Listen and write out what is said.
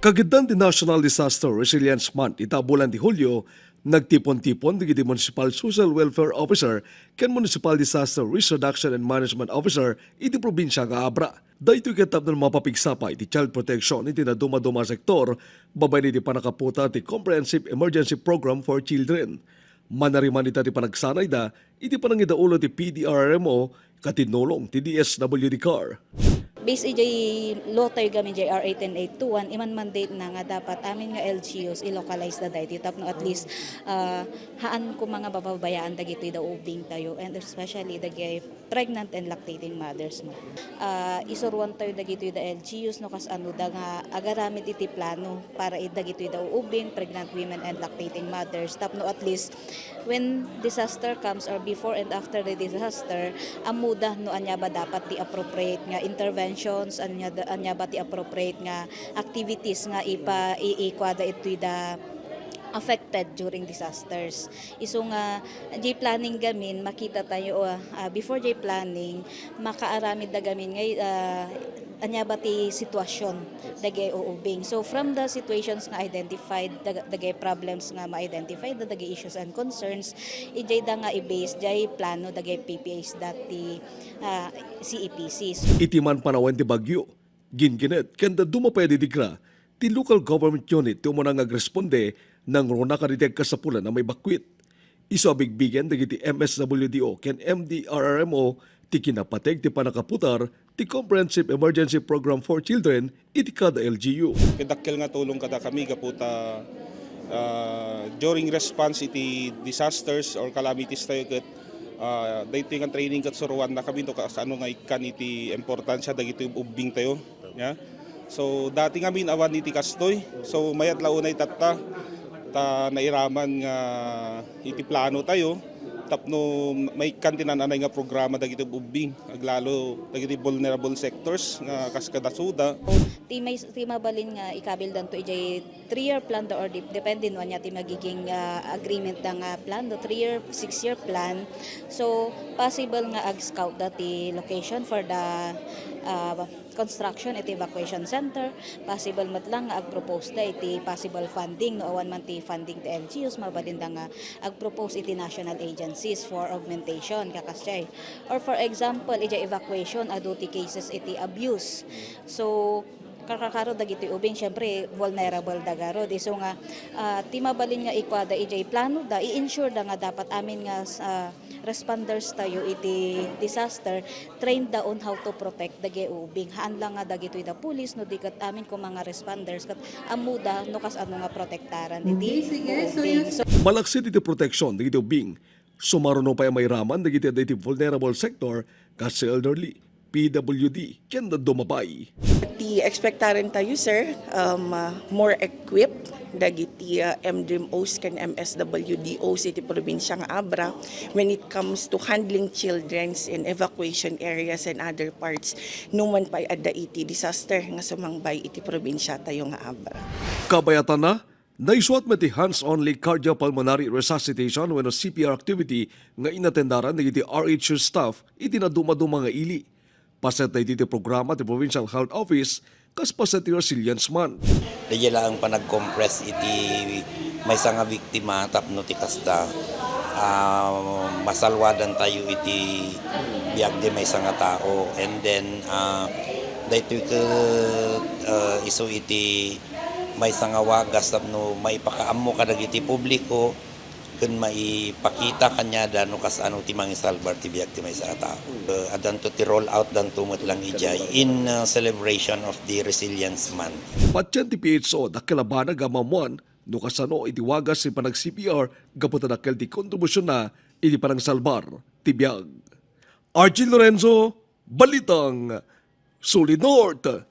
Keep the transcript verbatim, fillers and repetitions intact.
Kagiddan ti National Disaster Resilience Month ita bulan ti Hulio, nagtipon-tipon dagiti Municipal Social Welfare Officer ken Municipal Disaster Risk Reduction and Management Officer iti probinsia nga Abra. Daytoy ket tapno mapapigsapa iti child protection iti nadumaduma a sektor babaen iti pannakaputar ti Comprehensive Emergency Program for Children. Manariman ita ti panagsanayda iti panangidaulo ti P D R R M O ket tinulong ti D S W D CAR. Based idiay law tayo gamin, J R eighteen eight two one, iman mandate na nga dapat amin nga L G Us i-localize da daytoy tapno at least, ah, haan koma nga bababayaan dagitoy da ubbing tayo, and especially dagiti pregnant and lactating mothers mo. Ah, isuruan tayo dagitoy da L G Us no kas-ano da nga agaramid iti plano para id dagitoy da uubing, pregnant women and lactating mothers. Tapno at least when disaster comes or before and after the disaster, ammoda no ania ba dapat ti appropriate nga interventions, ania, ania ba ti appropriate nga activities nga ipa-, i-, ikuada itoy da affected during disasters. Isu nga, jay planning gamin, makita tayo, ah, ah, before jay planning, makaaramid da gamin nga, ah, ania ba ti sitwasyon dagay uubing. So, from the situations nga identified, dag-, dagay problems nga ma-identify, dagay issues and concerns, ijay da nga i-base, jay plano, dagay P P As dati, ah, C E P Cs. Iti man panawen ti bagyo, ginginet, ken dadduma pay a didigra, ti local government unit ti umuna nga agresponde nangruna kadagiti agkasapulan a maibakwit. Isu a bigbigen dagiti M S W D O ken M D R R M O ti kinapateg ti pannakaputar ti Comprehensive Emergency Program for Children iti kada L G U. Ket dakkel nga tulong kadakami gapu ta, ah, during response iti disasters or calamities tayo ket, ah, daytoy nga training ket suruannakami no kasano nga ikkan iti importansia dagiti ubbing tayo. Ya. So, dati ngamin awan iti kastoy. So, mayat la unay tatta, ta nairaman nga iti plano tayo, tapno maikkan ti naan-anay nga programa dagiti ubbing, aglalo dagiti vulnerable sectors nga kas kadasuda. Ti may, ti mabalin nga ikabildanto ijay three-year plan da or dep-, depende no ania ti magiging, ah, agreement da nga plan, do three-year, six-year plan. So, possible nga ag-scout da ti location for the, ah, construction iti evacuation center. Possible met lang nga ag-propose da iti possible funding no awan man ti funding ti L G Us, mabalin da nga ag-propose iti national agencies for augmentation, kakasjay. Or for example, ijay evacuation, adu ti cases iti abuse. So, karkarkaro dagiti ubing, siyempre, vulnerable da garud. Isu nga, ah, ti mabalin nga ikuada ijay plano da, i-ensure da nga dapat amin nga, ah, responders tayo iti disaster, trained da on how to protect dagiti ubing. Haan lang nga dagitoy da pulis, no di ket amin koma nga responders, ket ammoda no kas-ano nga protektaran iti ubing. So, malaksid iti proteksyon dagiti ubing, sumaruno pay a mairaman dagiti adda iti vulnerable sector, kas elderly, P W D, ken dadduma pay. Ti expectaren tayo, sir, um, uh, more equipped dagiti, uh, M D R M Os ken M S W D Os iti probinsia nga Abra when it comes to handling childrens in evacuation areas and other parts no man pay adda iti disaster nga sumangbay iti probinsia tayo nga Abra. Kabayatanna, naisuat met ti hands-only cardiopulmonary resuscitation wenno C P R activity nga inatendaran dagiti R H U staff iti nadumaduma nga ili. Paset daytoy ti programa ti Provincial Health Office kas paset ti Resilience Month. Daydiay laeng panag-compress iti maysa nga biktima tapno ti kasta, ah, masalwadan tayo iti biag ti maysa nga tao. And then, ah, daytoy ket, ah, isu iti maysa nga wagas tapno maipakaammo kadagiti publiko ken maipakita kaniada no kasano ti mangisalbar ti biag ti maysa a tao. Eh, addanto ti roll out danto met lang idiay in, uh, celebration of the Resilience Month. Patien ti P H O, dakkel a banag a maammoan no kasano iti wagas ti panag-C P R gapu ta dakkel ti kontribusionna iti panangsalbar ti biag. Archie Lorenzo, Balitang Solid North.